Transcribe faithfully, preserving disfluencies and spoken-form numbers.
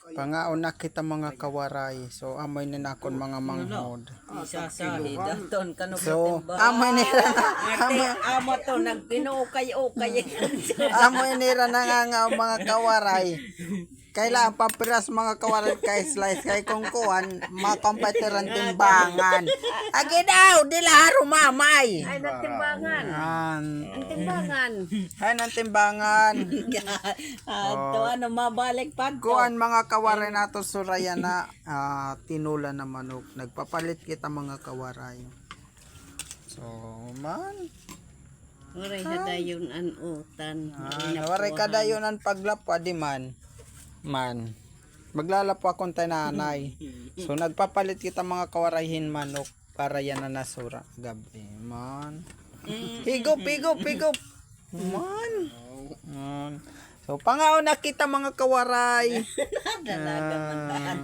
Pangaon na kita, mga kawaray. So, amo ini an akon mga manghod. Isa sa hidaton, kano. So, amo ini ra na, amo, amo to, nagpinukay-ukay. Amo ini ra nangangaon, mga kawaray. Kailangan papiras, mga kawaray, kay slice. Kay kung kuan, makompetiran timbangan. Agi daw, dila harumamay. Ay, natimbangan. An timbangan. Ay, natimbangan. Ato, ano, mabalik pa to. Kuan, mga kawaray, nato surayan na, ah, tinola na manok. Nagpapalit kita, mga kawaray. So, man. Waray kadayon an utan. Ah, waray kadayon an paglapwa, di man. Man. Maglalapwa kon tay nanay. So, nagpapalit kita, mga kawaray, hin manok para yana nasura gab-i. Man. Higop, higop, higop. Man. Man. So, pangaon na kita, mga kawaray. Dalaga man.